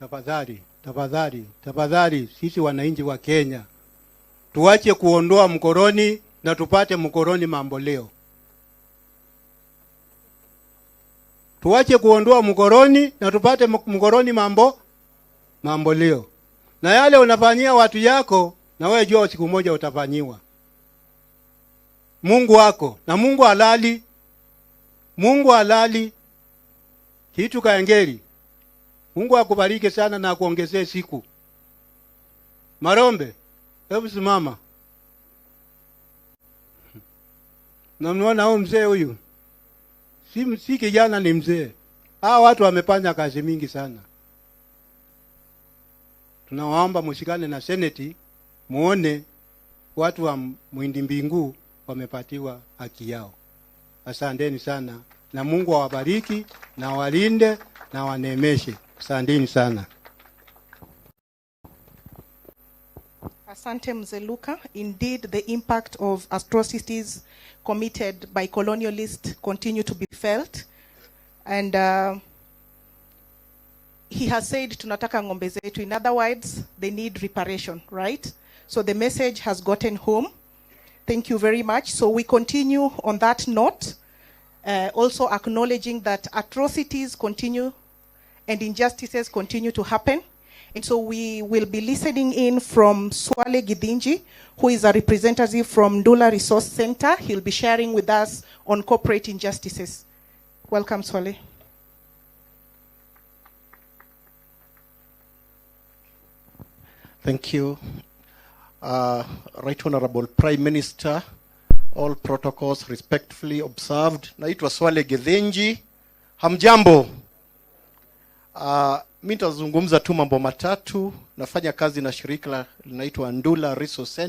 Tafadhali, tafadhali, tafadhali, sisi wananchi wa Kenya tuache kuondoa mkoroni na tupate mkoroni mambo leo. Tuache kuondoa mkoroni na tupate mkoroni mambo leo. Na yale unafanyia watu yako, na wewe jua siku moja utafanyiwa. Mungu wako na Mungu halali, Mungu halali. Kitu kaengeri. Mungu akubariki sana na akuongezee siku. Marombe, hebu simama. Namwona huyu mzee huyu. Si kijana, ni mzee. Hawa watu wamefanya kazi mingi sana. Tunawaomba mshikane na seneti, muone watu wa Muindi Mbingu wamepatiwa haki yao. Asanteni sana, na Mungu awabariki na walinde na waneemeshe. Asanteni sana. Asante, Mzee Luka. Indeed, the impact of atrocities committed by colonialists continue to be felt. And he has said, "Tunataka ng'ombe zetu." In other words, they need reparation, right? So the message has gotten home. Thank you very much. So we continue on that note, also acknowledging that atrocities continue and injustices continue to happen. And so we will be listening in from Swale Githinji, who is a representative from Ndula Resource Center. He'll be sharing with us on corporate injustices. Welcome, Swale. Thank you. Right Honorable Prime Minister, all protocols respectfully observed. Naitwa Swale Githinji. Hamjambo. Mi nitazungumza tu mambo matatu. Nafanya kazi na shirika linaitwa Ndula Resource Center.